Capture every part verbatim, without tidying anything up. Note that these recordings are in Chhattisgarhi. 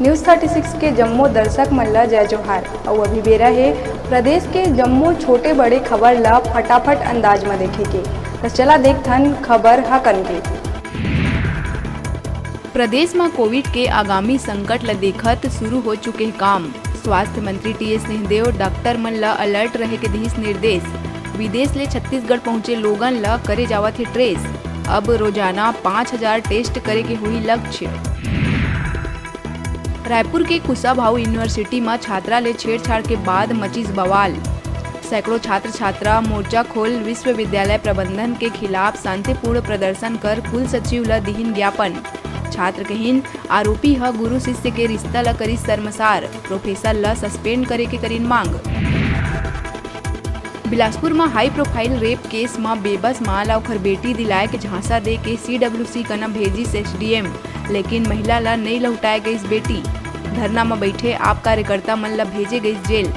News thirty six के जम्मो दर्शक मन ल जय जोहार। अउ अभी बेरा हे प्रदेश के जम्मो छोटे बड़े खबर ल फटाफट अंदाज म देखे के। त चला देखथन खबर ह कन के। प्रदेश म कोविड के आगामी संकट ल देखत शुरू हो चुके हे काम। स्वास्थ्य मंत्री टी एस सिंहदेव डॉक्टर मन ल अलर्ट रहे के दिस निर्देश। विदेश ले छत्तीसगढ़ पहुंचे लोगन ल करे जावत हे ट्रेस। अब रोजाना पाँच हजार टेस्ट करे के होही लक्ष्य। रायपुर के कुशाभाऊ यूनिवर्सिटी म छात्रा ले छेड़छाड़ के बाद मचिस बवाल। सैकड़ों छात्र छात्रा मोर्चा खोल विश्वविद्यालय प्रबंधन के खिलाफ शांतिपूर्ण प्रदर्शन कर कुल सचिव ल दिहिन ज्ञापन। छात्र कहिन, आरोपी ह गुरु शिष्य के रिश्ता ल करिस शर्मसार, प्रोफेसर ल सस्पेंड करे के करिन मांग। बिलासपुर म हाई प्रोफाइल रेप केस म बेबस मां ल ओखर बेटी दिलाए के झांसा दे के सी डब्ल्यू सी कना भेजिस एस डी एम, लेकिन महिला ल नइ लहुटाए गइस बेटी। धरना म बइठे आप कार्यकर्ता मन ल भेजे गइस जेल।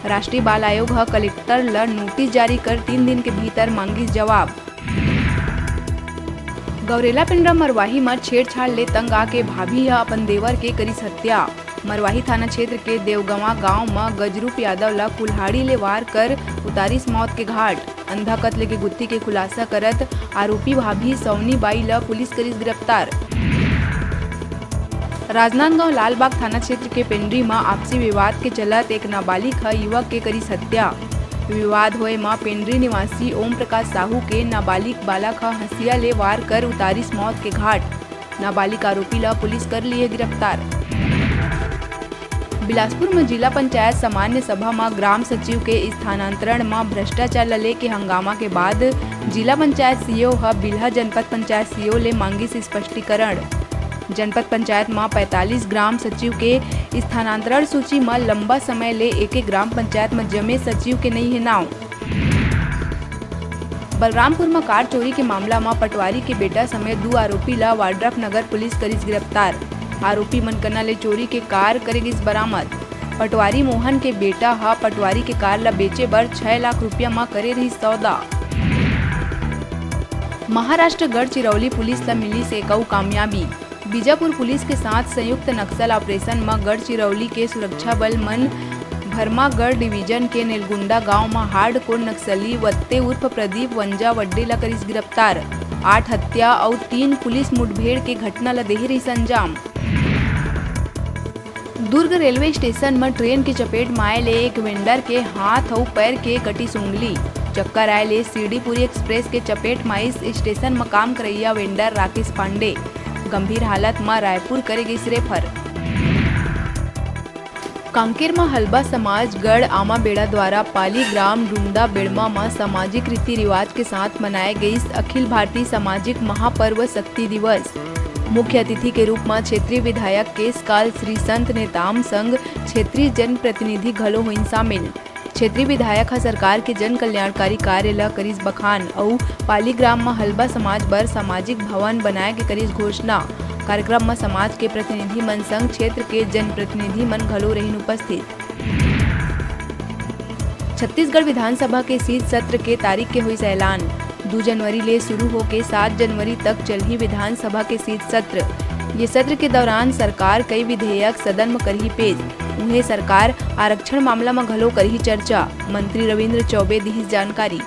राष्ट्रीय बाल आयोग ह कलेक्टर ल नोटिस जारी कर तीन दिन के भीतर मांगिस जवाब। गौरेला पेंड्रा मरवाही म छेड़छाड़ ले तंग आके भाभी ह अपन देवर के करिस हत्या। मरवाही थाना क्षेत्र के देवगंवा गांव म गजरूप यादव ल कुल्हाड़ी ले वार कर उतारिस मौत के घाट। अंधा कत्ल के गुत्थी के खुलासा करत आरोपी भाभी सौनी बाई ल पुलिस करिस गिरफ्तार। राजनांदगांव लालबाग थाना क्षेत्र के पेंड्री म आपसी विवाद के चलत एक नाबालिग ह युवक के करिस हत्या। विवाद होए म पेंड्री निवासी ओम प्रकाश साहू के नाबालिग बालक ह हंसिया ले वार कर उतारिस मौत के घाट। नाबालिग आरोपी ल पुलिस कर लिए गिरफ्तार। बिलासपुर म जिला पंचायत सामान्य सभा म ग्राम सचिव के स्थानांतरण म भ्रष्टाचार ल लेके हंगामा के बाद जिला पंचायत सीईओ ह बिल्हा जनपद पंचायत सीईओ ले मांगिस स्पष्टीकरण। जनपद पंचायत म पैंतालीस ग्राम सचिव के स्थानांतरण सूची म लंबा समय ले एके ग्राम पंचायत म जमे सचिव के नइ हे नाव। बलरामपुर म कार चोरी के मामला म पटवारी के बेटा समेत दू आरोपी ल वाड्रफ नगर पुलिस करिस गिरफ्तार। आरोपी मन कना ले चोरी के कार करे गिस बरामद। पटवारी मोहन के बेटा ह पटवारी के कार ल बेचे बर छह लाख रुपया म करे रिहिस सौदा। महाराष्ट्र गढ़चिरौली पुलिस ल मिलिस एक अउ कामयाबी। बीजापुर पुलिस के साथ संयुक्त नक्सल ऑपरेशन म गढ़चिरौली के सुरक्षा बल मन भरमागढ़ डिवीजन के नेलगुंडा गांव म हार्डकोर नक्सली वत्ते उर्फ प्रदीप वंजा वड्डे ल करिस गिरफ्तार। आठ हत्या अउ तीन पुलिस मुठभेड़ के घटना ल देहे रिहिस अंजाम। दुर्ग रेलवे स्टेशन म ट्रेन के चपेट म आए ले एक वेंडर के हाथ अउ पैर के कटिस उंगली। चक्कर आए ले सीढ़ीपुरी एक्सप्रेस के चपेट म आइस स्टेशन म काम करइया वेंडर राकेश पांडे। गंभीर हालत म रायपुर करे गिस रेफर। कांकेर म हलबा समाज गढ़ आमाबेड़ा द्वारा पाली ग्राम डुंडा बेड़मा म सामाजिक रीति रिवाज के साथ मनाए गइस अखिल भारतीय सामाजिक महापर्व शक्ति दिवस। मुख्य अतिथि के रूप म क्षेत्रीय विधायक केशकाल श्री संत नेताम संग क्षेत्रीय जनप्रतिनिधि घलो होइन शामिल। क्षेत्रीय विधायक ह सरकार के जन कल्याणकारी कार्य ल करिस बखान अउ पाली ग्राम म हलबा समाज बर सामाजिक भवन बनाए के करिस घोषणा। कार्यक्रम म समाज के प्रतिनिधि मन संग क्षेत्र के जनप्रतिनिधि मन घलो रहिन उपस्थित। छत्तीसगढ़ विधानसभा के शीत सत्र के तारीख के होइस ऐलान। दू जनवरी ले शुरू होके सात जनवरी तक चलही विधानसभा के शीत सत्र। ये सत्र के दौरान सरकार कई विधेयक सदन म करही पेश। उहें, सरकार आरक्षण मामला म घलो करही चर्चा, मंत्री रविंद्र चौबे दिहिस जानकारी।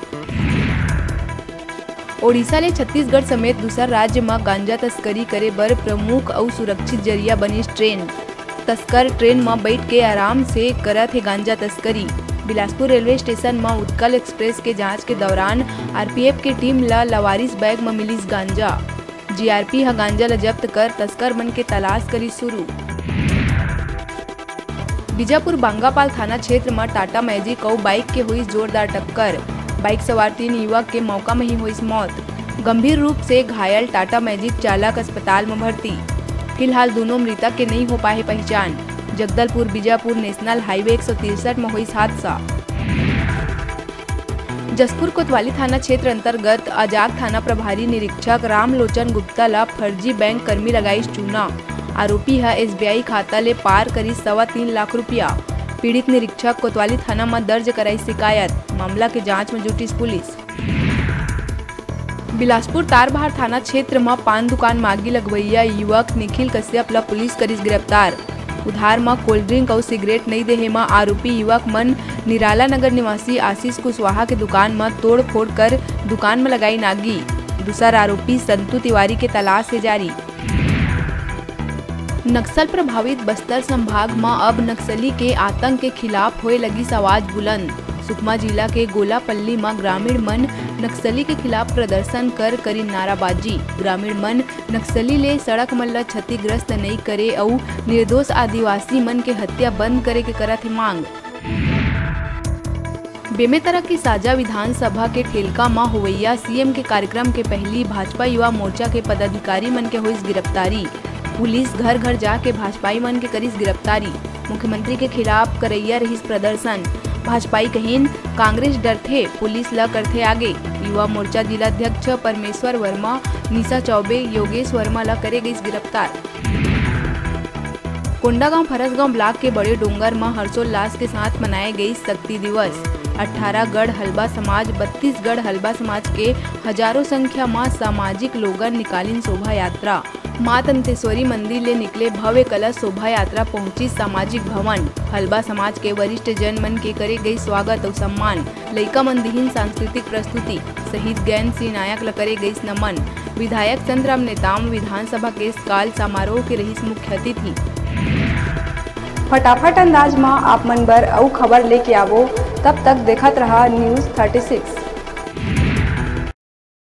ओडिशा ले छत्तीसगढ़ समेत दूसर राज्य म गांजा तस्करी करे बर प्रमुख अउ सुरक्षित जरिया बनिस ट्रेन। तस्कर ट्रेन म बइठ के आराम से करत हे गांजा तस्करी। बिलासपुर रेलवे स्टेशन म उत्कल एक्सप्रेस के जांच के दौरान आरपीएफ के टीम ल लवारिस बैग म मिलिस गांजा। जीआरपी ह गांजा ल जब्त कर तस्कर मन के तलाश करिस शुरू। बीजापुर बांगापाल थाना क्षेत्र म टाटा मैजिक अउ बाइक के होइस जोरदार टक्कर। बाइक सवार तीन युवक के मौका म ही होइस मौत। गंभीर रूप से घायल टाटा मैजिक चालक अस्पताल म भर्ती। फिलहाल दूनों मृतक के नइ हो पाए हे पहचान। जगदलपुर बीजापुर नेशनल हाईवे एक सौ तिरसठ म होइस हादसा। जशपुर कोतवाली थाना क्षेत्र अंतर्गत अजाक थाना प्रभारी निरीक्षक रामलोचन गुप्ता ल फर्जी बैंक कर्मी लगाइस चूना। आरोपी ह एसबीआई खाता ले पार करिस सवा तीन लाख रुपया। पीड़ित निरीक्षक कोतवाली थाना म दर्ज कराइस शिकायत। मामला के जांच म जुटिस पुलिस। बिलासपुर तारबहार थाना क्षेत्र म पान दुकान म आगी लगवइया युवक निखिल कश्यप ल पुलिस करिस गिरफ्तार। उधार म कोल्ड ड्रिंक अउ सिगरेट नइ देहे म आरोपी युवक मन निराला नगर निवासी आशीष कुशवाहा के दुकान म तोड़फोड़ कर दुकान म लगाइन आगी। दूसर आरोपी संतु तिवारी के तलाश हे जारी। नक्सल प्रभावित बस्तर संभाग म अब नक्सली के आतंक के खिलाफ होए लगिस आवाज बुलंद। सुकमा जिला के गोलापल्ली म ग्रामीण मन नक्सली के खिलाफ प्रदर्शन कर करिन नाराबाजी। ग्रामीण मन नक्सली ले सड़क मन ल क्षतिग्रस्त नइ करे अउ निर्दोष आदिवासी मन के हत्या बंद करे के करत हे मांग। बेमेतरा के साजा विधानसभा के ठेलका म होवइया सीएम के कार्यक्रम के पहिली भाजपा युवा मोर्चा के पदाधिकारी मन के होइस गिरफ्तारी। पुलिस घर घर जाके भाजपाई मन के करिस गिरफ्तारी। मुख्यमंत्री के खिलाफ करइया रहिस प्रदर्शन। भाजपाई कहिन, कांग्रेस डरथे, पुलिस ल करथे आगे। युवा मोर्चा जिला अध्यक्ष परमेश्वर वर्मा, निशा चौबे, योगेश वर्मा ल करे गइस गिरफ्तार। कोंडागांव फरसगांव ब्लॉक के बड़े डोंगर म हर्षोल्लास के साथ मनाए गइस शक्ति दिवस। अट्ठारह गढ़ हलबा समाज, बत्तीस गढ़ हलबा समाज के हजारों संख्या म सामाजिक लोगन निकालिन शोभा यात्रा। मां दंतेश्वरी मंदिर ले निकले भव्य कलश शोभा यात्रा पहुंचिस सामाजिक भवन। हलबा समाज के वरिष्ठ जन मन के करे गइस स्वागत अउ सम्मान। लइका मन दिहिन सांस्कृतिक प्रस्तुति। शहीद गैन सिंह नायक ल करे गइस नमन। विधायक चंद्रराम नेताम विधानसभा के काल समारोह के रहिस मुख्य अतिथि। फटाफट अंदाज म आप मन बर अउ खबर लेके आवो, तब तक देखत रहा News thirty six।